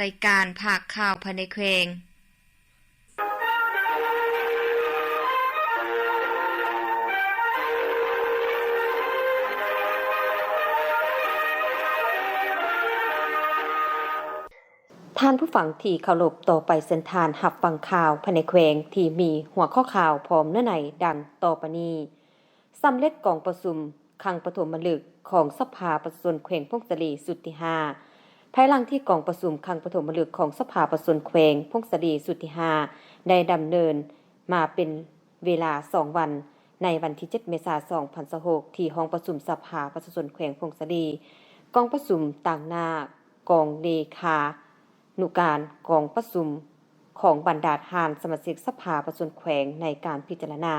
ລາຍການພາກຂ່າວພາຍໃນແຂວງ. ທ່ານຜູ້ຟັງທີ່ເຄົາລົບ, ຕໍ່ໄປເຊີນທ່ານຮັບຟັງຂ່າວພາຍໃນແຂວງທີ່ມີຫົວຂໍ້ຂ່າວພ້ອມເນື້ອໃນດັ່ງຕໍ່ໄປນີ້. ສຳເລັດກອງປະຊຸມຄັ້ງປະຖົມມະລຶກຂອງສະພາປະຊາຊົນແຂວງຜົ້ງສາລີຊຸດທີຫ້າ. ພາຍຫຼັງທີ່ກອງປະຊຸມຄັ້ງປະຖົມມະລຶກຂອງສະພາປະຊາຊົນແຂວງຜົ້ງສາລີຊຸດທີຫ້າ ໄດ້ດຳເນີນມາເປັນເວລາສອງວັນ, ໃນວັນທີເຈັດ ເມສາ ສອງພັນຊາວຫົກ ທີ່ຫ້ອງປະຊຸມສະພາປະຊາຊົນແຂວງຜົ້ງສາລີ, ກອງປະຊຸມຕາງໜ້າກອງເລຂາ ນຸການກອງປະຊຸມຂອງບັນດາທ່ານສະມາຊິກສະພາປະຊາຊົນແຂວງ ໃນການພິຈາລະນາ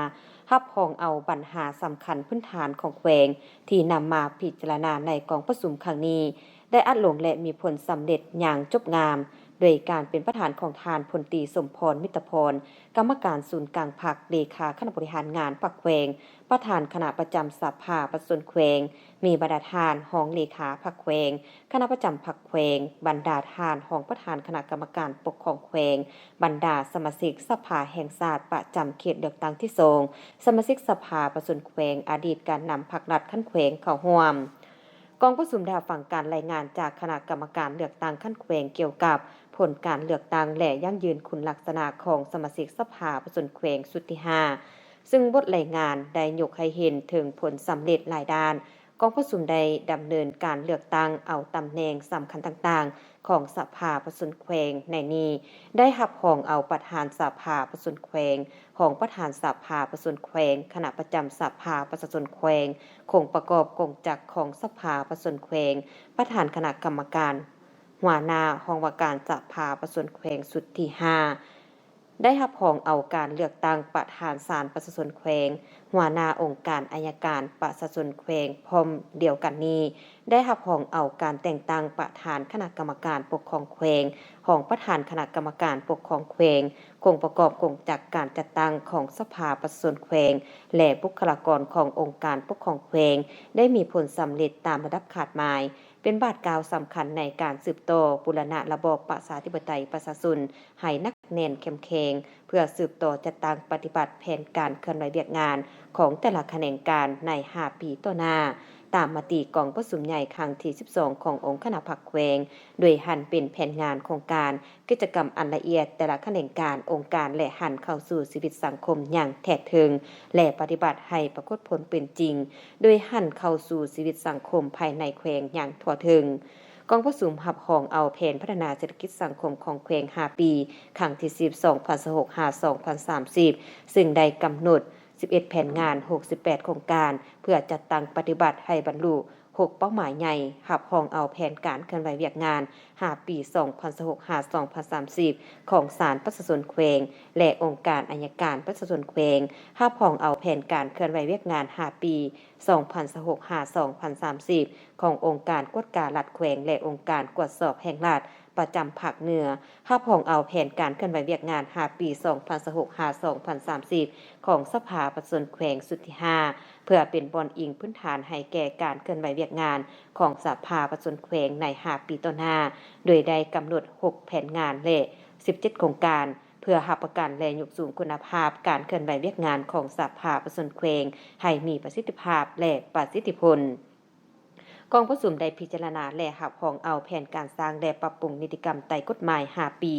ຮັບຮອງເອົາບັນຫາສຳຄັນພື້ນຖານຂອງແຂວງ ທີ່ນຳມາພິຈາລະນາໃນກອງປະຊຸມຄັ້ງນີ້ ໄດ້ອັດລົງ ແລະ ມີຜົນສຳເລັດຢ່າງຈົບງາມ ໂດຍການເປັນປະທານຂອງທ່ານ ພົນຕີ ສົມພອນ ມິດຕະພອນ ກຳມະການສູນກາງພັກ, ເລຂາຄະນະບໍລິຫານງານພັກແຂວງ, ປະທານຄະນະປະຈຳສະພາປະຊາຊົນແຂວງ, ມີບັນດາທ່ານຮອງເລຂາພັກແຂວງ, ຄະນະປະຈຳພັກແຂວງ, ບັນດາທ່ານຮອງປະທານຄະນະກຳມະການປົກຄອງແຂວງ, ບັນດາສະມາຊິກສະພາແຫ່ງຊາດປະຈຳເຂດເລືອກຕັ້ງທີສອງ, ສະມາຊິກສະພາປະຊາຊົນແຂວງ, ອະດີດການນຳພັກລັດຂັ້ນແຂວງເຂົ້າຮ່ວມ. ກອງປະຊຸມໄດ້ຮັບຟັງການລາຍງານຈາກຄະນະກຳມະການເລືອກຕັ້ງຂັ້ນແຂວງກ່ຽວກັບຜົນການເລືອກຕັ້ງ ແລະ ຢັ້ງຢືນຄຸນລັກສະນະຂອງສະມາຊິກສະພາປະຊາຊົນແຂວງຊຸດທີຫ້າ ຊຶ່ງບົດລາຍງານໄດ້ຍົກໃຫ້ເຫັນເຖິງຜົນສຳເລັດຫຼາຍດ້ານ. ກອງປະຊຸມໄດ້ດຳເນີນການເລືອກຕັ້ງເອົາຕຳແໜ່ງສຳຄັນຕ່າງໆຂອງສະພາປະຊາຊົນແຂວງ ໃນນີ້ໄດ້ຮັບຮອງເອົາປະທານສະພາປະຊາຊົນແຂວງ, ຮອງປະທານສະພາປະຊາຊົນແຂວງ, ຄະນະປະຈຳສະພາປະຊາຊົນແຂວງ, ໂຄງປະກອບກົງຈັກຂອງສະພາປະຊາຊົນແຂວງ, ປະທານຄະນະກຳມະການ, ຫົວໜ້າຫ້ອງວ່າການສະພາປະຊາຊົນແຂວງຊຸດທີຫ້າ ໄດ້ຮັບຮອງເອົາການເລືອກຕັ້ງປະທານສານປະຊາຊົນແຂວງ, ຫົວໜ້າອົງການໄອຍະການປະຊາຊົນແຂວງ ພ້ອມດຽວກັນນີ້ ໄດ້ຮັບຮອງເອົາການແຕ່ງຕັ້ງປະທານຄະນະກຳມະການປົກຄອງແຂວງ, ຮອງປະທານຄະນະກຳມະການປົກຄອງແຂວງ, ໂຄງປະກອບກົງຈັກການຈັດຕັ້ງຂອງສະພາປະຊາຊົນແຂວງ ແລະ ບຸກຄະລາກອນຂອງອົງການປົກຄອງແຂວງ ໄດ້ມີຜົນສຳເລັດຕາມລະດັບຄາດໝາຍ, ເປັນບາດກ້າວສຳຄັນໃນການສືບຕໍ່ບູລະນະລະບອບປະຊາທິປະໄຕປະຊາຊົນໃຫ້ໜັກແໜ້ນເຂັ້ມແຂງ ເພື່ອສືບຕໍ່ຈັດຕັ້ງປະຕິບັດແຜນການເຄື່ອນໄຫວວຽກງານຂອງແຕ່ລະຂະແໜງການໃນຫ້າປີຕໍ່ໜ້າ, ຕາມມະຕິກອງປະຊຸມໃຫຍ່ຄັ້ງທີສິບສອງຂອງອົງຄະນະພັກແຂວງ, ໂດຍຫັນເປັນແຜນງານໂຄງການ ກິດຈະກຳອັນລະອຽດແຕ່ລະຂະແໜງການ, ອົງການ ແລະ ຫັນເຂົ້າສູ່ຊີວິດສັງຄົມຢ່າງແທ້ເຖິງ ແລະ ປະຕິບັດໃຫ້ປາກົດຜົນເປັນຈິງ, ໂດຍຫັນເຂົ້າສູ່ຊີວິດສັງຄົມພາຍໃນແຂວງຢ່າງທົ່ວເຖິງ. ກອງປະຊຸມຮັບຮອງເອົາແຜນພັດທະນາເສດຖະກິດສັງຄົມຂອງແຂວງຫ້າປີ, ຄັ້ງທີສິບ ສອງພັນຊາວຫົກ ຫາ ສອງພັນສາມສິບ ຊຶ່ງໄດ້ກຳນົດສິບເອັດແຜນງານ, ຫົກສິບແປດໂຄງການ ເພື່ອຈັດຕັ້ງປະຕິບັດໃຫ້ບັນລຸ ຫົກເປົ້າໝາຍໃຫຍ່, ຮັບຮອງເອົາແຜນການເຄື່ອນໄຫວວຽກງານຫ້າປີ ສອງພັນຊາວຫົກ ຫາ ສອງພັນສາມສິບ ຂອງສານປະຊາຊົນແຂວງ ແລະ ອົງການໄອຍະການປະຊາຊົນແຂວງ, ຮັບຮອງເອົາແຜນການເຄື່ອນໄຫວວຽກງານຫ້າປີ ສອງພັນຊາວຫົກ ຫາ ສອງພັນສາມສິບ ຂອງອົງການກວດກາລັດແຂວງ ແລະ ອົງການກວດສອບແຫ່ງລັດ ປະຈຳພາກເໜືອ, ຮັບຮອງເອົາແຜນການເຄື່ອນໄຫວວຽກງານຫ້າປີ ສອງພັນຊາວຫົກ ຫາ ສອງພັນສາມສິບ ຂອງສະພາປະຊາຊົນແຂວງຊຸດທີຫ້າ ເພື່ອເປັນບ່ອນອີງພື້ນຖານໃຫ້ແກ່ການເຄື່ອນໄຫວວຽກງານຂອງສະພາປະຊາຊົນແຂວງໃນຫ້າປີຕໍ່ໜ້າ, ໂດຍໄດ້ກຳນົດຫົກແຜນງານ ແລະ ສິບເຈັດໂຄງການ ເພື່ອຮັບປະກັນ ແລະ ຍົກສູງຄຸນນະພາບການເຄື່ອນໄຫວວຽກງານຂອງສະພາປະຊາຊົນແຂວງໃຫ້ມີປະສິດທິພາບ ແລະ ປະສິດທິຜົນ. ກອງປະຊຸມໄດ້ພິຈາລະນາ ແລະ ຮັບຮອງເອົາແຜນການສ້າງ ແລະ ປັບປຸງນິຕິກຳໄຕກົດໝາຍຫ້າປີ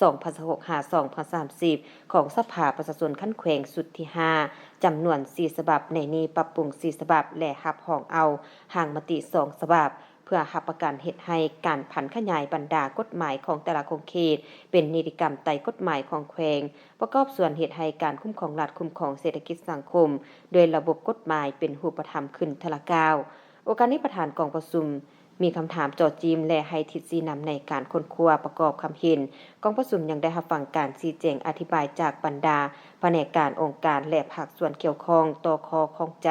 ສອງພັນຊາວຫົກ ຫາ ສອງພັນສາມສິບ ຂອງສະພາປະຊາຊົນຂັ້ນແຂວງຊຸດທີຫ້າ ຈຳນວນສີ່ສະບັບ, ໃນນີ້ປັບປຸງສີ່ສະບັບ ແລະ ຮັບຮອງເອົາຮ່າງມະຕິສອງສະບັບ ເພື່ອຮັບປະກັນເຮັດໃຫ້ການຜັນຂະຫຍາຍບັນດາກົດໝາຍຂອງແຕ່ລະຂົງເຂດ ເປັນນິຕິກຳໄຕກົດໝາຍຂອງແຂວງ, ປະກອບສ່ວນເຮັດໃຫ້ການຄຸ້ມຄອງລັດ, ຄຸ້ມຄອງເສດຖະກິດສັງຄົມ ໂດຍລະບົບກົດໝາຍເປັນຮູບປະທຳຂຶ້ນເທື່ອລະກ້າວ. ໂອກາດນີ້ປະທານກອງປະຊຸມມີຄຳຖາມເຈາະຈີ້ມ ແລະ ໃຫ້ທິດຊີ້ນຳໃນການຄົ້ນຄວ້າປະກອບຄຳເຫັນ. ກອງປະຊຸມຍັງໄດ້ຮັບຟັງການຊີ້ແຈງອະທິບາຍຈາກບັນດາ ພະແນກການ, ອົງການ ແລະ ພາກສ່ວນກ່ຽວຂ້ອງຕໍ່ຂໍ້ຂ້ອງໃຈ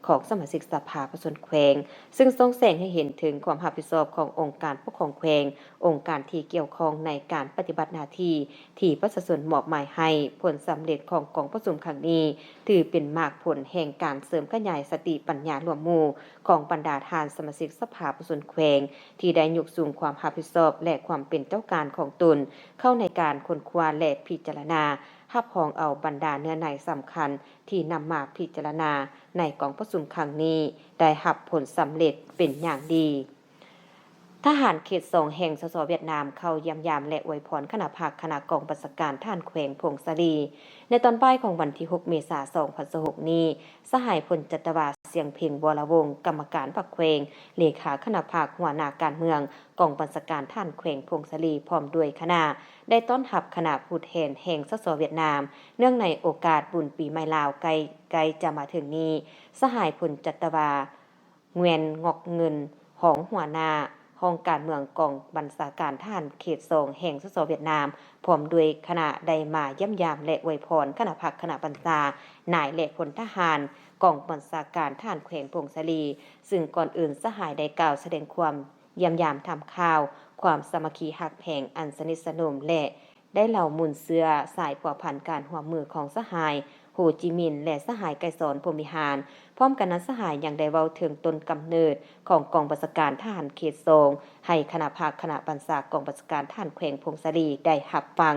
ຂອງສະມາຊິກສະພາປະຊາຊົນແຂວງ, ຊຶ່ງສ່ອງແສງໃຫ້ເຫັນເຖິງຄວາມຮັບຜິດຊອບຂອງອົງການປົກຄອງແຂວງ, ອົງການທີ່ກ່ຽວຂ້ອງໃນການປະຕິບັດໜ້າທີ່ທີ່ປະຊາຊົນມອບໝາຍໃຫ້. ຜົນສຳເລັດຂອງກອງປະຊຸມຄັ້ງນີ້ ຖືເປັນໝາກຜົນແຫ່ງການເສີມຂະຫຍາຍສະຕິປັນຍາຮ່ວມໝູ່ຂອງບັນດາທ່ານສະມາຊິກສະພາປະຊາຊົນແຂວງ ທີ່ໄດ້ຍົກສູງຄວາມຮັບຜິດຊອບ ແລະ ຄວາມເປັນເຈົ້າການຂອງຕົນເຂົ້າໃນການຄົ້ນຄວ້າ ແລະ ພິຈາລະນາ ຮັບຮອງເອົາບັນດາເນື້ອໃນສຳຄັນທີ່ນຳມາພິຈາລະນາໃນກອງປະຊຸມຄັ້ງນີ້ ໄດ້ຮັບຜົນສຳເລັດເປັນຢ່າງດີ. ທະຫານເຂດສອງແຫ່ງ ສສ ຫວຽດນາມ ເຂົ້າຢ້ຽມຢາມ ແລະ ອວຍພອນຄະນະພັກຄະນະກອງບັນຊາການທະຫານແຂວງຜົ້ງສາລີ. ໃນຕອນບ່າຍຂອງວັນທີຫົກ ເມສາ ສອງພັນຊາວຫົກນີ້, ສະຫາຍ ພົນຈັດຕະວາ ສຽງເພັງ ບົວລະວົງ ກຳມະການພັກແຂວງ, ເລຂາຄະນະພັກ, ຫົວໜ້າການເມືອງ ກອງບັນຊາການທະຫານແຂວງຜົ້ງສາລີ ພ້ອມດ້ວຍຄະນະ ໄດ້ຕ້ອນຮັບຄະນະຜູ້ແທນແຫ່ງ ສສ ຫວຽດນາມ ເນື່ອງໃນໂອກາດບຸນປີໃໝ່ລາວໃກ້, ໃກ້ຈະມາເຖິງນີ້. ສະຫາຍ ພົນຈັດຕະວາ ແງວນງອກເງິນ ຮອງຫົວໜ້າຫ້ອງການເມືອງກອງບັນຊາການທະຫານເຂດສອງແຫ່ງ ສສ ຫວຽດນາມ ພ້ອມດ້ວຍຄະນະ ໄດ້ມາຢ້ຽມຢາມ ແລະ ອວຍພອນຄະນະພັກຄະນະບັນຊາ ນາຍ ແລະ ພົນທະຫານກອງບັນຊາການທະຫານແຂວງຜົ້ງສາລີ, ຊຶ່ງກ່ອນອື່ນສະຫາຍໄດ້ກ່າວສະແດງຄວາມຢ້ຽມຢາມຖາມຂ່າວ, ຄວາມສາມັກຄີຮັກແພງອັນສະໜິດສະໜົມ ແລະ ໄດ້ເລົ່າມູນເຊື້ອສາຍພົວພັນການຮ່ວມມືຂອງສະຫາຍ ໂຮຈິມິນ ແລະ ສະຫາຍ ໄກສອນ ພົມວິຫານ. ພ້ອມກັນນັ້ນ, ສະຫາຍຍັງໄດ້ເວົ້າເຖິງຕົ້ນກຳເນີດຂອງກອງບັນຊາການທະຫານເຂດສອງ ໃຫ້ຄະນະພັກຄະນະບັນຊາກອງບັນຊາການທະຫານແຂວງຜົ້ງສາລີໄດ້ຮັບຟັງ.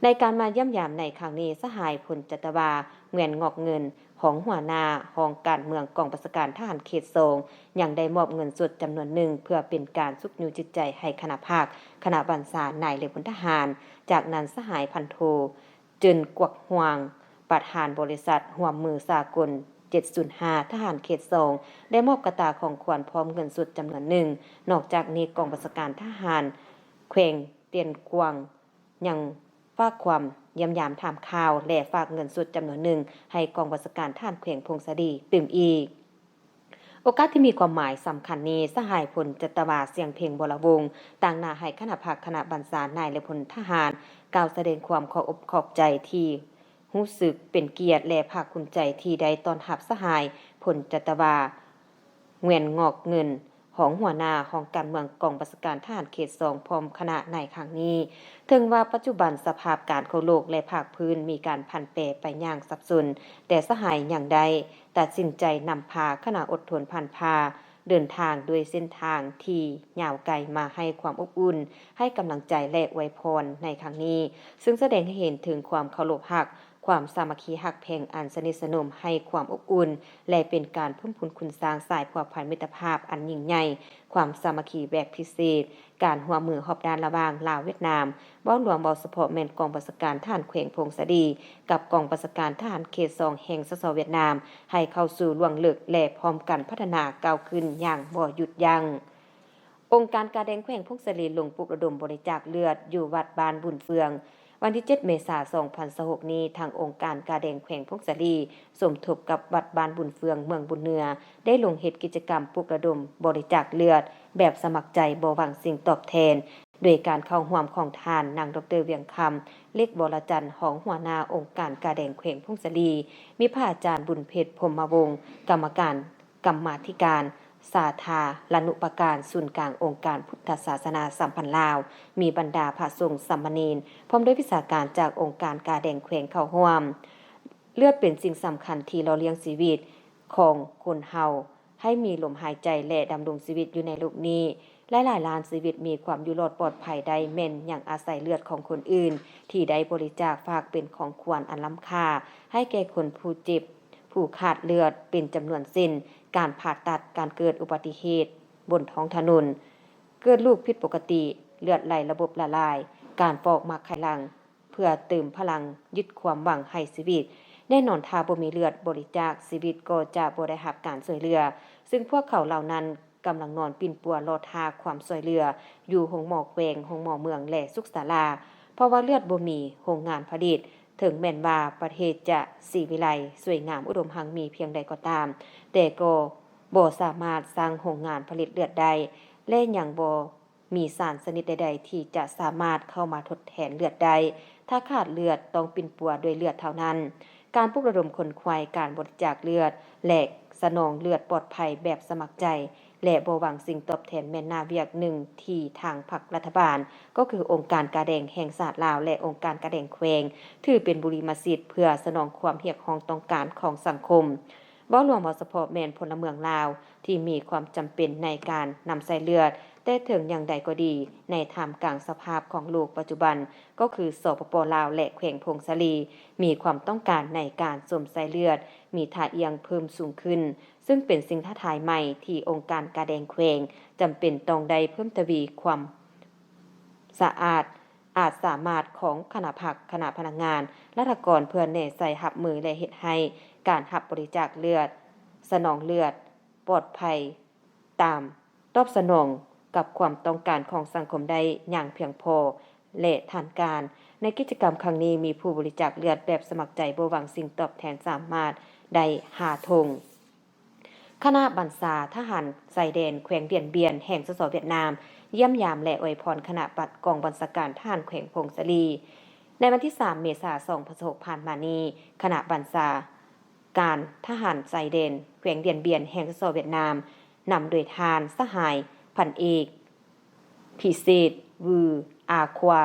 ໃນການມາຢ້ຽມຢາມໃນຄັ້ງນີ້, ສະຫາຍ ພົນຈັດຕະວາ ແງວນງອກເງິນ ຮອງຫົວໜ້າຫ້ອງການເມືອງກອງບັນຊາການທະຫານເຂດສອງ ຍັງໄດ້ມອບເງິນສົດຈຳນວນໜຶ່ງ ເພື່ອເປັນການຊຸກຍູ້ຈິດໃຈໃຫ້ຄະນະພັກ, ຄະນະບັນຊາ, ນາຍ ແລະ ພົນທະຫານ. ຈາກນັ້ນ, ສະຫາຍ ພັນໂທ ເຈິນກວັກຮວາງ ປະທານບໍລິສັດຮ່ວມມືສາກົນເຈັດສູນຫ້າ ທະຫານເຂດສອງ ໄດ້ມອບກະຕ່າຂອງຂວັນພ້ອມເງິນສົດຈຳນວນໜຶ່ງ. ນອກຈາກນີ້, ກອງບັນຊາການທະຫານແຂວງຕຽນກວາງ ຍັງຝາກຄວາມຢ້ຽມຢາມຖາມຂ່າວ ແລະ ຝາກເງິນສົດຈຳນວນໜຶ່ງໃຫ້ກອງບັນຊາການທະຫານແຂວງຜົ້ງສາລີຕື່ມອີກ. ໂອກາດທີ່ມີຄວາມໝາຍສຳຄັນນີ້, ສະຫາຍ ພົນຈັດຕະວາ ສຽງເພັງ ບົວລະວົງ ຕາງໜ້າໃຫ້ຄະນະພັກ, ຄະນະບັນຊາ, ນາຍ ແລະ ພົນທະຫານ ກ່າວສະແດງຄວາມຂອບອົກຂອບໃຈທີ່ຮູ້ສຶກເປັນກຽດ ແລະ ພາກພູມໃຈທີ່ໄດ້ຕ້ອນຮັບສະຫາຍ ພົນຈັດຕະວາ ແງວນງອກເງິນ ຮອງຫົວໜ້າຫ້ອງການເມືອງກອງບັນຊາການທະຫານເຂດສອງ ພ້ອມຄະນະໃນຄັ້ງນີ້. ເຖິງວ່າປັດຈຸບັນສະພາບການຂອງໂລກ ແລະ ພາກພື້ນມີການຜັນແປໄປຢ່າງສັບສົນ, ແຕ່ສະຫາຍຍັງໄດ້ຕັດສິນໃຈນຳພາຄະນະອົດທົນຜັນຜ່າເດີນທາງດ້ວຍເສັ້ນທາງທີ່ຍາວໄກມາໃຫ້ຄວາມອົບອຸ່ນ, ໃຫ້ກຳລັງໃຈ ແລະ ອວຍພອນໃນຄັ້ງນີ້, ຊຶ່ງສະແດງໃຫ້ເຫັນເຖິງຄວາມເຄົາລົບຮັກ, ຄວາມສາມັກຄີຮັກແພງອັນສະໜິດສະໜົມ, ໃຫ້ຄວາມອົບອຸ່ນ ແລະ ເປັນການເພີ່ມພູນຄູນສ້າງສາຍພົວພັນມິດຕະພາບອັນຍິ່ງໃຫຍ່, ຄວາມສາມັກຄີແບບພິເສດ, ການຮ່ວມມືຮອບດ້ານລະຫວ່າງລາວ-ຫວຽດນາມ, ເວົ້າລວມ, ເວົ້າສະເພາະແມ່ນກອງບັນຊາການທະຫານແຂວງຜົ້ງສາລີ ກັບກອງບັນຊາການທະຫານເຂດສອງແຫ່ງ ສສ ຫວຽດນາມ ໃຫ້ເຂົ້າສູ່ລວງເລິກ ແລະ ພ້ອມກັນພັດທະນາກ້າວຂຶ້ນຢ່າງບໍ່ຢຸດຢັ້ງ. ອົງການກາແດງແຂວງຜົ້ງສາລີລົງປຸກລະດົມບໍລິຈາກເລືອດຢູ່ວັດບ້ານບຸນເຟືອງ. ວັນທີເຈັດ ເມສາ ສອງພັນຊາວຫົກນີ້, ທາງອົງການກາແດງແຂວງຜົ້ງສາລີ ສົມທົບກັບວັດບ້ານບຸນເຟືອງ ເມືອງບຸນເໜືອ ໄດ້ລົງເຮັດກິດຈະກຳປຸກລະດົມບໍລິຈາກເລືອດແບບສະໝັກໃຈ ບໍ່ຫວັງສິ່ງຕອບແທນ, ໂດຍການເຂົ້າຮ່ວມຂອງທ່ານນາງ ດອກເຕີ ວຽງຄຳ ເລັກ ວໍລະຈັນ ຮອງຫົວໜ້າອົງການກາແດງແຂວງຜົ້ງສາລີ, ມີພະອາຈານ ບຸນເພັດ ພົມມະວົງ ກຳມະການ ກຳມາທິການສາທາລະນຸປະການສູນກາງອົງການພຸດທະສາສະໜາສຳພັນລາວ, ມີບັນດາພະສົງສາມະເນນ ພ້ອມດ້ວຍວິຊາການຈາກອົງການກາແດງແຂວງເຂົ້າຮ່ວມ. ເລືອດເປັນສິ່ງສຳຄັນທີ່ຫຼໍ່ລ້ຽງຊີວິດຂອງຄົນເຮົາໃຫ້ມີລົມຫາຍໃຈ ແລະ ດຳລົງຊີວິດຢູ່ໃນໂລກນີ້. ຫຼາຍໆລ້ານຊີວິດມີຄວາມຢູ່ລອດປອດໄພໄດ້ ແມ່ນຍັງອາໄສເລືອດຂອງຄົນອື່ນທີ່ໄດ້ບໍລິຈາກຝາກເປັນຂອງຂວັນອັນລ້ຳຄ່າໃຫ້ແກ່ຄົນຜູ້ເຈັບ ຜູ້ຂາດເລືອດເປັນຈຳນວນເຊັ່ນ ການຜ່າຕັດ, ການເກີດອຸບັດຕິເຫດບົນທ້ອງຖະໜົນ, ເກີດລູກຜິດປົກກະຕິ, ເລືອດໄຫຼລະບົບລະລາຍ, ການຟອກໝາກໄຂ່ຫຼັງ ເພື່ອເຕີມພະລັງ, ຍຶດຄວາມຫວັງໃຫ້ຊີວິດ. ແນ່ນອນ, ຖ້າບໍ່ມີເລືອດບໍລິຈາກ, ຊີວິດກໍຈະບໍ່ໄດ້ຮັບການຊ່ວຍເຫຼືອ, ຊຶ່ງພວກເຂົາເຫຼົ່ານັ້ນ ກຳລັງນອນປິ່ນປົວລໍຖ້າຄວາມຊ່ວຍເຫຼືອຢູ່ໂຮງໝໍແຂວງ, ໂຮງໝໍເມືອງ ແລະ ສຸກສາລາ. ເພາະວ່າເລືອດບໍ່ມີໂຮງງານຜະລິດ, ເຖິງແມ່ນວ່າປະເທດຈະສີວິໄລ, ສວຍງາມ, ອຸດົມຮັ່ງມີພຽງໃດກໍຕາມ, ແຕ່ກໍບໍ່ສາມາດສ້າງໂຮງງານຜະລິດເລືອດໄດ້ ແລະ ຍັງບໍ່ ມີສານຊະນິດໃດໆທີ່ຈະສາມາດເຂົ້າມາທົດແທນເລືອດໄດ້. ຖ້າຂາດເລືອດ, ຕ້ອງປິ່ນປົວດ້ວຍເລືອດເທົ່ານັ້ນ. ການປຸກລະດົມຂົນຂວາຍການບໍລິຈາກເລືອດ ແລະ ສະໜອງເລືອດປອດໄພແບບສະໝັກໃຈ ແລະ ບໍ່ຫວັງສິ່ງຕອບແທນ ແມ່ນໜ້າວຽກໜຶ່ງທີ່ທາງພັກລັດຖະບານ, ກໍຄືອົງການກາແດງແຫ່ງຊາດລາວ ແລະ ອົງການກາແດງແຂວງ, ຖືເປັນບຸລິມະສິດເພື່ອສະໜອງຄວາມຮຽກຮ້ອງຕ້ອງການຂອງສັງຄົມ. ເວົ້າລວມ, ເວົ້າສະເພາະແມ່ນພົນລະເມືອງລາວທີ່ມີຄວາມຈຳເປັນໃນການນຳໃຊ້ເລືອດ, ແຕ່ເຖິງຢ່າງໃດກໍດີ, ໃນທ່າມກາງສະພາບຂອງໂລກປັດຈຸບັນ, ກໍຄື ສປປ ລາວ ແລະ ແຂວງຜົ້ງສາລີ ມີຄວາມຕ້ອງການໃນການຊົມໃຊ້ເລືອດ ມີທ່າອ່ຽງເພີ່ມສູງຂຶ້ນ, ຊຶ່ງເປັນສິ່ງທ້າທາຍໃໝ່ທີ່ອົງການກາແດງແຂວງຈຳເປັນຕ້ອງໄດ້ເພີ່ມທະວີຄວາມສະອາດ ອາດສາມາດຂອງຄະນະພັກ, ຄະນະພະນັກງານ, ລັດຖະກອນ ເພື່ອແນໃສ່ຮັບມື ແລະ ເຮັດໃຫ້ການຮັບບໍລິຈາກເລືອດ, ສະໜອງເລືອດປອດໄພ ຕາມ ຕອບສະໜອງກັບຄວາມຕ້ອງການຂອງສັງຄົມໄດ້ຢ່າງພຽງພໍ ແລະ ທານການ. ໃນກິດຈະກຳຄັ້ງນີ້ ມີຜູ້ບໍລິຈາກເລືອດແບບສະໝັກໃຈບໍ່ຫວັງສິ່ງຕອບແທນສາມາດໄດ້ຫ້າຖົງ. ຄະນະບັນຊາທະຫານຊາຍແດນແຂວງດຽນບຽນແຫ່ງ ສສ ຫວຽດນາມ ຢ້ຽມຢາມ ແລະ ອວຍພອນຄະນະບັດກອງບັນຊາການທະຫານແຂວງຜົ້ງສາລີ. ໃນວັນທີສາມ ເມສາ ສອງພັນຊາວຫົກ ຜ່ານມານີ້, ຄະນະບັນຊາ ການທະຫານຊາຍແດນແຂວງດຽນບຽນແຫ່ງ ສສ ຫວຽດນາມ ນຳໂດຍທ່ານສະຫາຍພັນເອກ ພິເສດ ວື ອາຄວາ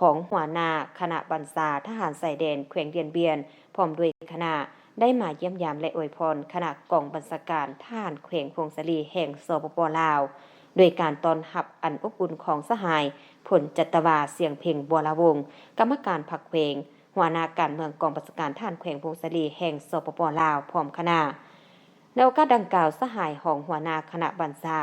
ຮອງຫົວໜ້າຄະນະບັນຊາທະຫານຊາຍແດນແຂວງດຽນບຽນ ພ້ອມດ້ວຍຄະນະ ໄດ້ມາຢ້ຽມຢາມ ແລະ ອວຍພອນຄະນະກອງບັນຊາການທະຫານແຂວງຜົ້ງສາລີແຫ່ງ ສປປ ລາວ ໂດຍການຕ້ອນຮັບອັນອົບອຸ່ນຂອງສະຫາຍ ພົນຈັດຕະວາ ສຽງເພັງ ບົວລະວົງ ກຳມະການພັກແຂວງ, ຫົວໜ້າການເມືອງກອງບັນຊາການທະຫານແຂວງຜົ້ງສາລີແຫ່ງ ສປປ ລາວ ພ້ອມຄະນະ. ໃນໂອກາດດັ່ງກ່າວ, ສະຫາຍຮອງຫົວໜ້າຄະນະບັນຊາ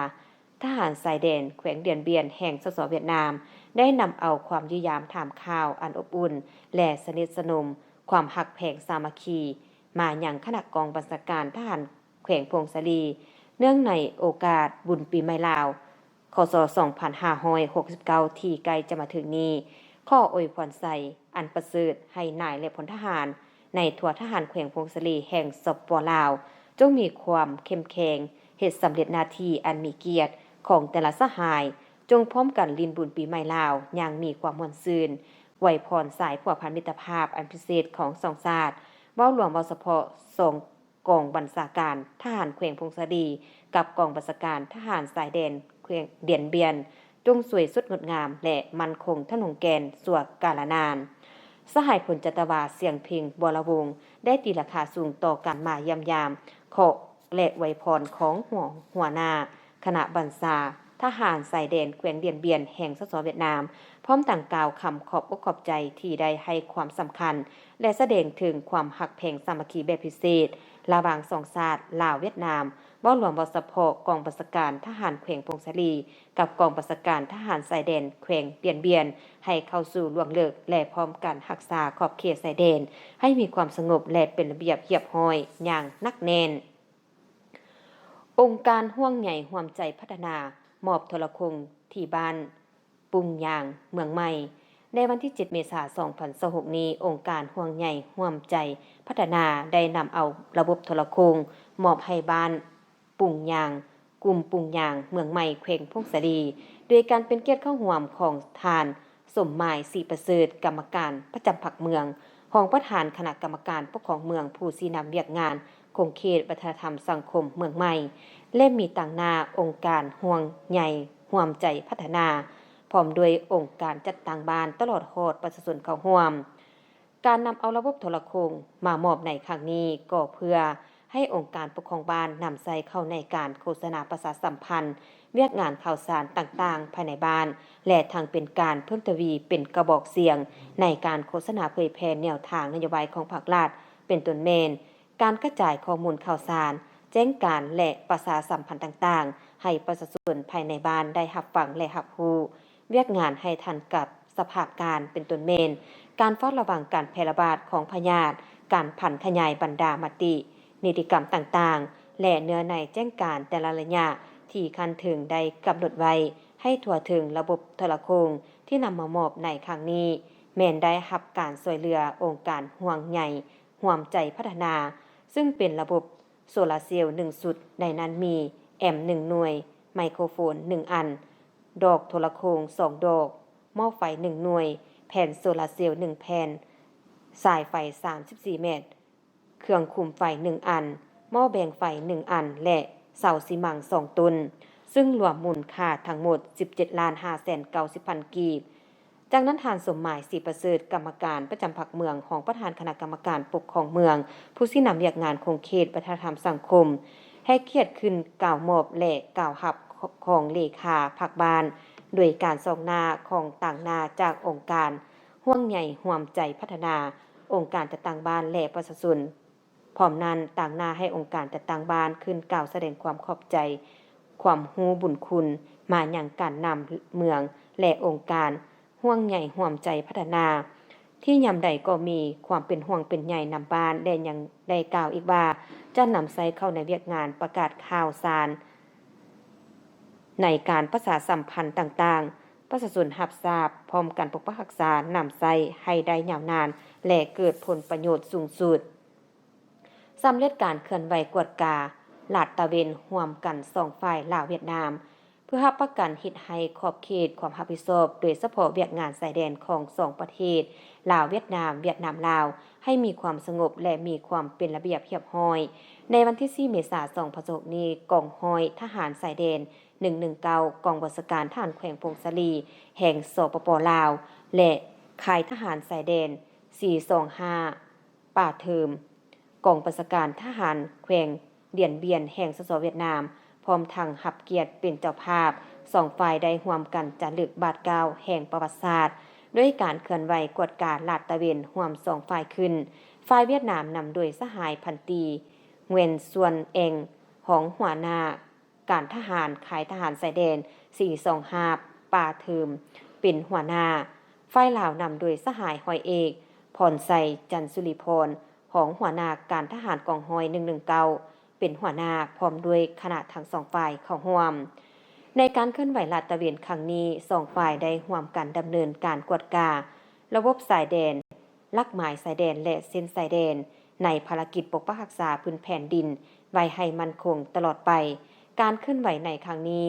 ທະຫານຊາຍແດນແຂວງດຽນບຽນແຫ່ງ ສສ ຫວຽດນາມ ໄດ້ນຳເອົາຄວາມຢ້ຽມຢາມຖາມຂ່າວອັນອົບອຸ່ນ ແລະ ສະໜິດສະໜົມ, ຄວາມຮັກແພງສາມັກຄີ ມາຍັງຄະນະກອງບັນຊາການທະຫານແຂວງຜົ້ງສາລີ ເນື່ອງໃນໂອກາດບຸນປີໃໝ່ລາວ ຄ.ສ. ສອງພັນຫ້າຮ້ອຍຫົກສິບເກົ້າ ທີ່ໃກ້ຈະມາເຖິງນີ້, ຂໍອວຍພອນໄຊອັນປະເສີດໃຫ້ນາຍ ແລະ ພົນທະຫານໃນທົ່ວທະຫານແຂວງຜົ້ງສາລີແຫ່ງ ສປປ ລາວ ຈົ່ງມີຄວາມເຂັ້ມແຂງ, ເຮັດສຳເລັດໜ້າທີ່ອັນມີກຽດຂອງແຕ່ລະສະຫາຍ, ຈົ່ງພ້ອມກັນຫຼິ້ນບຸນປີໃໝ່ລາວຢ່າງມີຄວາມມ່ວນຊື່ນ, ອວຍພອນສາຍພົວພັນມິດຕະພາບອັນພິເສດຂອງສອງຊາດ, ເວົ້າລວມເວົ້າສະເພາະ ສອງ ກອງບັນຊາການທະຫານແຂວງຜົ້ງສາລີ ກັບກອງບັນຊາການທະຫານຊາຍແດນແຂວງດຽນບຽນ ຈົ່ງສວຍສົດງົດງາມ ແລະ ໝັ້ນຄົງທະນົງແກ່ນຊົ່ວກາລະນານ. ສະຫາຍພົນຈັດຕະວາ ສຽງເພັງ ບົວລະວົງ ໄດ້ຕີລາຄາສູງຕໍ່ການມາຢ້ຽມຢາມ ເຄາະ ແລະ ອວຍພອນຂອງຫົວ ຫົວໜ້າຄະນະບັນຊາທະຫານຊາຍແດນແຂວງດຽນບຽນແຫ່ງ ສສ ຫວຽດນາມ, ພ້ອມທັງກ່າວຄຳຂອບອົກຂອບໃຈທີ່ໄດ້ໃຫ້ຄວາມສຳຄັນ ແລະ ສະແດງເຖິງຄວາມຮັກແພງສາມັກຄີແບບພິເສດ ລະຫວ່າງສອງຊາດລາວ-ຫວຽດນາມ, ເວົ້າລວມເວົ້າສະເພາະກອງບັນຊາການທະຫານແຂວງຜົ້ງສາລີ ກັບກອງບັນຊາການທະຫານຊາຍແດນແຂວງດຽນບຽນ ໃຫ້ເຂົ້າສູ່ລວງເລິກ ແລະ ພ້ອມກັນຮັກສາຂອບເຂດຊາຍແດນ ໃຫ້ມີຄວາມສະຫງົບ ແລະ ເປັນລະບຽບຮຽບຮ້ອຍຢ່າງໜັກແໜ້ນ. ອົງການຫ່ວງໃຍຮ່ວມໃຈພັດທະນາ ມອບໂທລະໂຄ່ງທີ່ບ້ານ ປຸງຍາງ ເມືອງໃໝ່. ໃນວັນທີເຈັດ ເມສາ ສອງພັນຊາວຫົກນີ້, ອົງການຫ່ວງໃຍຮ່ວມໃຈພັດທະນາ ໄດ້ນຳເອົາລະບົບໂທລະໂຄ່ງມອບໃຫ້ບ້ານປຸງຍາງ, ກຸ່ມປຸງຍາງ ເມືອງໃໝ່ ແຂວງຜົ້ງສາລີ, ໂດຍການເປັນກຽດເຂົ້າຮ່ວມຂອງທ່ານ ສົມໝາຍ ສີປະເສີດ ກຳມະການປະຈຳພັກເມືອງ, ຮອງປະທານຄະນະກຳມະການປົກຄອງເມືອງ ຜູ້ຊີ້ນຳວຽກງານຂົງເຂດວັດທະນະທຳສັງຄົມເມືອງໃໝ່ ແລະ ມີຕາງໜ້າອົງການຫ່ວງໃຍຮ່ວມໃຈພັດທະນາ ພ້ອມດ້ວຍອົງການຈັດຕັ້ງບ້ານ ຕະຫຼອດຮອດປະຊາຊົນເຂົ້າຮ່ວມ. ການນຳເອົາລະບົບໂທລະໂຄ່ງມາມອບໃນຄັ້ງນີ້ ກໍເພື່ອໃຫ້ອົງການປົກຄອງບ້ານນຳໃຊ້ເຂົ້າໃນການໂຄສະນາປະຊາສຳພັນ ວຽກງານຂ່າວສານຕ່າງໆພາຍໃນບ້ານ ແລະ ທັງເປັນການເພີ່ມທະວີເປັນກະບອກສຽງໃນການໂຄສະນາເຜີຍແຜ່ແນວທາງນະໂຍບາຍຂອງພັກລັດ ເປັນຕົ້ນແມ່ນ ການກະຈາຍຂໍ້ມູນຂ່າວສານ, ແຈ້ງການ ແລະ ປະຊາສຳພັນຕ່າງໆ ໃຫ້ປະຊາຊົນພາຍໃນບ້ານໄດ້ຮັບຟັງ ແລະ ຮັບຮູ້ວຽກງານໃຫ້ທັນກັບສະພາບການ ເປັນຕົ້ນແມ່ນ ການເຝົ້າລະວັງການແຜ່ລະບາດຂອງພະຍາດ, ການຜັນຂະຫຍາຍບັນດາມະຕິນິຕິກຳຕ່າງໆ ແລະ ເນື້ອໃນແຈ້ງການແຕ່ລະໄລຍະທີ່ຂັ້ນເທິງໄດ້ກຳນົດໄວ້ໃຫ້ທົ່ວເຖິງ. ລະບົບໂທລະໂຄ່ງທີ່ນຳມາມອບໃນຄັ້ງນີ້ ແມ່ນໄດ້ຮັບການຊ່ວຍເຫຼືອອົງການຫ່ວງໃຍຮ່ວມໃຈພັດທະນາ, ຊຶ່ງເປັນລະບົບໂຊລາເຊວໜຶ່ງຊຸດ, ໃນນັ້ນມີແອມໜຶ່ງໜ່ວຍ, ໄມໂຄຣໂຟນໜຶ່ງອັນ, ດອກໂທລະໂຄ່ງສອງດອກ, ໝໍ້ໄຟໜຶ່ງໜ່ວຍ, ແຜ່ນໂຊລາເຊວໜຶ່ງແຜ່ນ, ສາຍໄຟສາມສິບສີ່ແມັດ, ເຄື່ອງຄຸມໄຟໜຶ່ງອັນ, ໝໍ້ແບ່ງໄຟໜຶ່ງອັນ ແລະ ເສົາຊີມັງສອງຕົ້ນ, ເຊິ່ງລວມມູນຄ່າທັງໝົດສິບເຈັດລ້ານຫ້າແສນເກົ້າສິບພັນກີບ. ຈາກນັ້ນ ທ່ານ ສົມໝາຍ ສີປະເສີດ ກຳມະການປະຈຳພັກເມືອງ, ຮອງປະທານຄະນະກຳມະການປົກຄອງເມືອງ, ຜູ້ຊີ້ນຳວຽກງານຂົງເຂດວັດທະນະທຳສັງຄົມ, ໃຫ້ກຽດຂຶ້ນກ່າວມອບ ແລະ ກ່າວຮັບຂອງເລຂາພັກບ້ານ ໂດຍການຊອງໜ້າຂອງຕາງໜ້າຈາກອົງການຮ່ວງໃຍຮ່ວມໃຈພັດທະນາ, ອົງການຈັດຕັ້ງບ້ານ ແລະ ປະຊາຊົນ. ພ້ອມນັ້ນ, ຕາງໜ້າໃຫ້ອົງການຈັດຕັ້ງບ້ານຂຶ້ນກ່າວສະແດງຄວາມຂອບໃຈ, ຄວາມຮູ້ບຸນຄຸນມາຍັງການນຳເມືອງ ແລະ ອົງການຮ່ວງໃຍຮ່ວມໃຈພັດທະນາ, ທີ່ຍາມໃດກໍມີຄວາມເປັນຫ່ວງເປັນໃຍນຳບ້ານ ແລະ ຍັງໄດ້ກ່າວອີກວ່າ ຈະນຳໃຊ້ເຂົ້າໃນວຽກງານປະກາດຂ່າວສານ ໃນການປະຊາສຳພັນຕ່າງໆ, ປະຊາຊົນຮັບຊາບ, ພ້ອມກັນປົກປັກຮັກສາ, ນຳໃຊ້ໃຫ້ໄດ້ຍາວນານ ແລະ ເກີດຜົນປະໂຫຍດສູງສຸດ. ສຳເລັດການເຄື່ອນໄຫວກວດກາລາດຕະເວນຮ່ວມກັນສອງຝ່າຍລາວ-ຫວຽດນາມ ເພື່ອຮັບປະກັນເຮັດໃຫ້ຂອບເຂດຄວາມຮັບຜິດຊອບ, ໂດຍສະເພາະວຽກງານຊາຍແດນຂອງສອງປະເທດ ລາວ-ຫວຽດນາມ, ຫວຽດນາມ-ລາວ ໃຫ້ມີຄວາມສະຫງົບ ແລະ ມີຄວາມເປັນລະບຽບຮຽບຮ້ອຍ. ໃນວັນທີສີ່ ເມສາ ສອງພັນຊາວຫົກນີ້, ກອງຮ້ອຍທະຫານຊາຍແດນ ໜຶ່ງໜຶ່ງເກົ້າ ກອງບັນຊາການທະຫານແຂວງຜົ້ງສາລີ ແຫ່ງ ສປປ ລາວ ແລະ ຄ້າຍທະຫານຊາຍແດນ ສີ່ສອງຫ້າ ປ່າເທີມ ກອງບັນຊາການທະຫານແຂວງດຽນບຽນ ແຫ່ງ ສສ ຫວຽດນາມ ພ້ອມທັງຮັບກຽດເປັນເຈົ້າພາບ. ສອງຝ່າຍໄດ້ຮ່ວມກັນຈາລຶກບາດກ້າວແຫ່ງປະຫວັດສາດ ດ້ວຍການເຄື່ອນໄຫວກວດກາລາດຕະເວນຮ່ວມສອງຝ່າຍຂຶ້ນ. ຝ່າຍຫວຽດນາມນຳໂດຍສະຫາຍພັນຕີ ງວຽນ ຊວນ ແອງ ຮອງຫົວໜ້າ ການທະຫານ ຄ້າຍທະຫານຊາຍແດນ ສີ່ສອງຫ້າ ປ່າເທີມ ເປັນຫົວໜ້າ, ຝ່າຍລາວນຳໂດຍສະຫາຍຮ້ອຍເອກ ພອນໄຊ ຈັນສຸລິພອນ ຮອງຫົວໜ້າການທະຫານກອງຮ້ອຍ ໜຶ່ງໜຶ່ງເກົ້າ ເປັນຫົວໜ້າ ພ້ອມດ້ວຍຄະນະທັງສອງຝ່າຍເຂົ້າຮ່ວມ. ໃນການເຄື່ອນໄຫວລາດຕະເວນຄັ້ງນີ້, ສອງຝ່າຍໄດ້ຮ່ວມກັນດຳເນີນການກວດກາລະບົບຊາຍແດນ, ຫຼັກໝາຍຊາຍແດນ ແລະ ເສັ້ນຊາຍແດນ ໃນພາລະກິດປົກປັກຮັກສາພື້ນແຜ່ນດິນໄວ້ໃຫ້ໝັ້ນຄົງຕະຫຼອດໄປ. ການເຄື່ອນໄຫວໃນຄັ້ງນີ້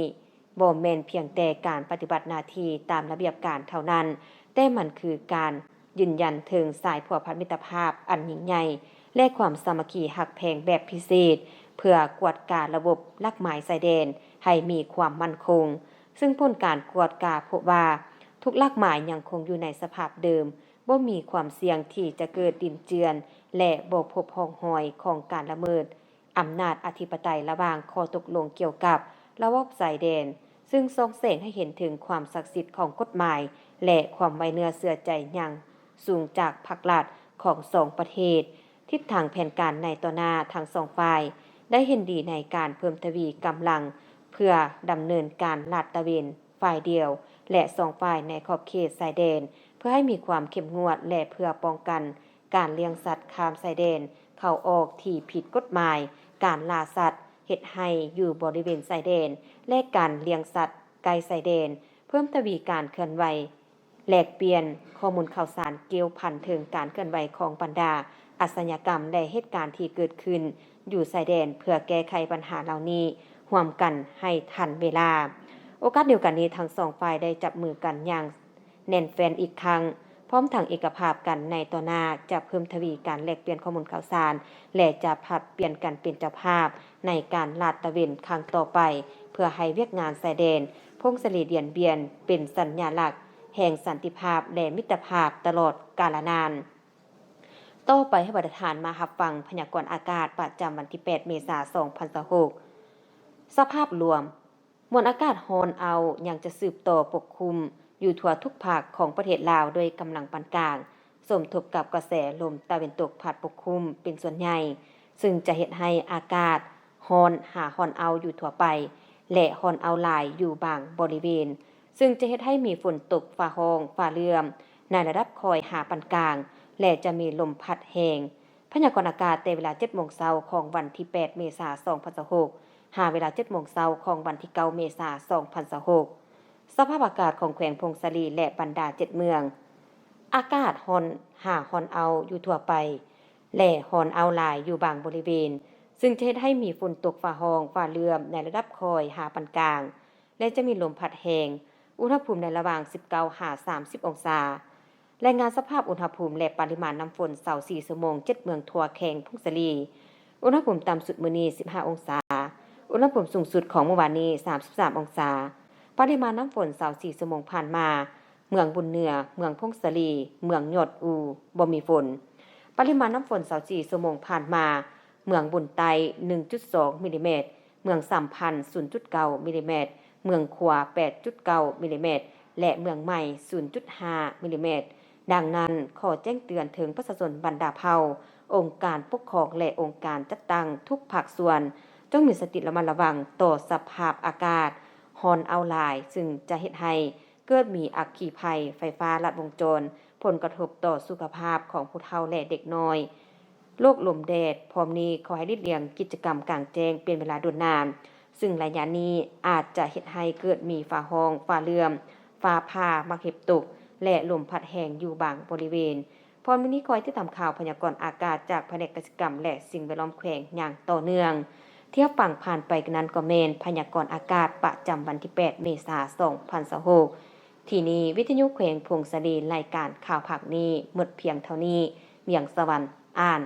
ບໍ່ແມ່ນພຽງແຕ່ການປະຕິບັດໜ້າທີ່ຕາມລະບຽບການເທົ່ານັ້ນ, ແຕ່ມັນຄືການຢືນຢັນເຖິງສາຍພົວພັນມິດຕະພາບອັນຍິ່ງໃຫຍ່ ແລະ ຄວາມສາມັກຄີຮັກແພງແບບພິເສດ ເພື່ອກວດກາລະບົບຫຼັກໝາຍຊາຍແດນໃຫ້ມີຄວາມໝັ້ນຄົງ, ເຊິ່ງຜົນການກວດກາພົບວ່າ ທຸກຫຼັກໝາຍຍັງຄົງຢູ່ໃນສະພາບເດີມ, ບໍ່ມີຄວາມສ່ຽງທີ່ຈະເກີດດິນເຈື່ອນ ແລະ ບໍ່ພົບຮ່ອງຮອຍຂອງການລະເມີດອຳນາດອະທິປະໄຕລະຫວ່າງຂໍ້ຕົກລົງກ່ຽວກັບລະບອບຊາຍແດນ, ເຊິ່ງສ່ອງແສງໃຫ້ເຫັນເຖິງຄວາມສັກສິດຂອງກົດໝາຍ ແລະ ຄວາມໄວ້ເນື້ອເຊື່ອໃຈຢ່າງສູງຈາກພັກລັດຂອງສອງປະເທດ. ທິດທາງແຜນການໃນຕໍ່ໜ້າ, ທັງສອງຝ່າຍໄດ້ເຫັນດີໃນການເພີ່ມທະວີກຳລັງ ເພື່ອດຳເນີນການລາດຕະເວນຝ່າຍດຽວ ແລະ ສອງຝ່າຍໃນຂອບເຂດຊາຍແດນ ເພື່ອໃຫ້ມີຄວາມເຂັ້ມງວດ ແລະ ເພື່ອປ້ອງກັນການລ້ຽງສັດຂ້າມຊາຍແດນເຂົ້າອອກທີ່ຜິດກົດໝາຍ, ການລ່າສັດເຮັດໄຮ່ຢູ່ບໍລິເວນຊາຍແດນ ແລະ ການລ້ຽງສັດໃກ້ຊາຍແດນ, ເພີ່ມທະວີການເຄື່ອນໄຫວ ແລກປ່ຽນຂໍ້ມູນຂ່າວສານກ່ຽວພັນເຖິງການເຄື່ອນໄຫວຂອງບັນດາອາຊະຍາກຳ ແລະ ເຫດການທີ່ເກີດຂຶ້ນຢູ່ຊາຍແດ ເພື່ອແກ້ໄຂບັນຫາເຫຼົ່ານີ້ຮ່ວມກັນໃຫ້ທັນເວລາ. ໂອກາດດຽວກັນນີ້, ທັງສອງຝ່າຍໄດ້ຈັບມືກັນຢ່າງແໜ້ນແຟ້ນອີກຄັ້ງ, ພ້ອມທັງເອກະພາບກັນໃນຕໍ່ໜ້າຈະເພີ່ມທະວີການແລກປ່ຽນຂໍ້ມູນຂ່າວສານ ແລະ ຈະຜັດປ່ຽນກັນເປັນເຈົ້າພາບ ໃນການລາດຕະເວນຄັ້ງຕໍ່ໄປ ເພື່ອໃຫ້ວຽກງານຊາຍແດນຜົ້ງສາລີ-ດຽນບຽນ ເປັນສັນຍາລັກແຫ່ງສັນຕິພາບ ແລະ ມິດຕະພາບຕະຫຼອດກາລະນານ. ຕໍ່ໄປໃຫ້ບັນດາທ່ານມາຮັບຟັງພະຍາກອນອາກາດປະຈຳວັນທີແປດ ເມສາ ສອງພັນຊາວຫົກ. ສະພາບລວມ, ມວນອາກາດຮ້ອນເອົ້າຍັງຈະສືບຕໍ່ປົກຄຸມຢູ່ທົ່ວທຸກພາກຂອງປະເທດລາວ ດ້ວຍກຳລັງປານກາງ, ສົມທົບກັບກະແສລົມຕາເວັນຕົກພັດປົກຄຸມເປັນສ່ວນໃຫຍ່, ເຊິ່ງຈະເຮັດໃຫ້ອາກາດຮ້ອນຫາຮ້ອນເອົ້າຢູ່ທົ່ວໄປ ແລະ ຮ້ອນເອົ້າຫຼາຍຢູ່ບາງບໍລິເວນ, ເຊິ່ງຈະເຮັດໃຫ້ມີຝົນຕົກຟ້າຮ້ອງ, ຟ້າເຫຼື້ອມ ໃນລະດັບຄ່ອຍຫາປານກາງ ແລະ ຈະມີລົມພັດແຮງ. ພະຍາກອນອາກາດແຕ່ເວລາເຈັດໂມງເຊົ້າຂອງວັນທີແປດ ເມສາ ສອງພັນຊາວຫົກ ຫາເວລາເຈັດໂມງເຊົ້າຂອງວັນທີເກົ້າ ເມສາ ສອງພັນຊາວຫົກ. ສະພາບອາກາດຂອງແຂວງຜົ້ງສາລີ ແລະ ບັນດາເຈັດເມືອງ, ອາກາດຮ້ອນຫາຮ້ອນເອົ້າຢູ່ທົ່ວໄປ ແລະ ຮ້ອນເອົ້າຫຼາຍຢູ່ບາງບໍລິເວນ, ເຊິ່ງຈະເຮັດໃຫ້ມີຝົນຕົກຟ້າຮ້ອງ, ຟ້າເຫຼື້ອມໃນລະດັບຄ່ອຍຫາປານກາງ ແລະ ຈະມີລົມພັດແຮງ. ອຸນຫະພູມໃນລະຫວ່າງສິບເກົ້າຫາສາມສິບອົງສາ. ລາຍງານສະພາບອຸນຫະພູມ ແລະ ປະລິມານນ້ຳຝົນຊາວສີ່ຊົ່ວໂມງ ເຈັດເມືອງທົ່ວແຂວງຜົ້ງສາລີ. ອຸນຫະພູມຕ່ຳສຸດມື້ນີ້ສິບຫ້າອົງສາ, ອຸນຫະພູມສູງສຸດຂອງມື້ວານນີ້ສາມສິບສາມອົງສາ. ປະລິມານນ້ຳຝົນຊາວສີ່ຊົ່ວໂມງຜ່ານມາ, ເມືອງບຸນເໜືອ, ເມືອງຜົ້ງສາລີ, ເມືອງຍອດອູ ບໍ່ມີຝົນ. ປະລິມານນ້ຳຝົນຊາວສີ່ຊົ່ວໂມງຜ່ານມາ, ເມືອງບຸນໃຕ້ ໜຶ່ງຈຸດສອງມິລລີແມັດ, ເມືອງສາມພັນ ສູນຈຸດເກົ້າມິລລີແມັດ, ເມືອງຂວາ ແປດຈຸດເກົ້າມິລລີແມັດ ແລະ ເມືອງໃໝ່ ສູນຈຸດຫ້າມິລລີແມັດ. ດັ່ງນັ້ນ, ຂໍແຈ້ງເຕືອນເຖິງປະຊາຊົນບັນດາເຜົ່າ, ອົງການປົກຄອງ ແລະ ອົງການຈັດຕັ້ງທຸກພາກສ່ວນ, ຈົ່ງມີສະຕິລະມັດລະວັງຕໍ່ສະພາບອາກາດຮ້ອນອ້າວຫຼາຍ, ຊຶ່ງຈະເຮັດໃຫ້ເກີດມີອັກຄີໄພ ໄຟຟ້າລັດວົງຈອນ, ຜົນກະທົບຕໍ່ສຸຂະພາບຂອງຜູ້ເຖົ້າ ແລະ ເດັກນ້ອຍ. ໂລກລົມແດດ. ພ້ອມນີ້ຂໍໃຫ້ຫຼີກລ່ຽງກິດຈະກຳກາງແຈ້ງເປັນເວລາດົນນານ, ຊຶ່ງໄລຍະນີ້ອາດຈະເຮັດໃຫ້ເກີດມີຟ້າຮ້ອງ, ຟ້າເຫຼື້ອມ, ຟ້າຜ່າ, ໝາກເຫັບຕົກ ແລະ ລົມພັດແຮງຢູ່ບາງບໍລິເວນ. ພ້ອມນີ້ຂໍໃຫ້ຕິດຕາມຂ່າວພະຍາກອນອາກາດຈາກພະແນກກະສິກຳ ແລະ ສິ່ງແວດລ້ອມແຂວງຢ່າງຕໍ່ເນື່ອງ. ທີ່ຮັບຟັງຜ່ານໄປນັ້ນກໍແມ່ນພະຍາກອນອາກາດປະຈຳວັນທີແປດເມສາ ສອງພັນຊາວຫົກ. ທີ່ນີ້ ວິທະຍຸແຂວງຜົ້ງສາລີ, ລາຍການຂ່າວພາກນີ້ໝົດພຽງເທົ່ານີ້. ວຽງສະຫວັນ ອ່ານ.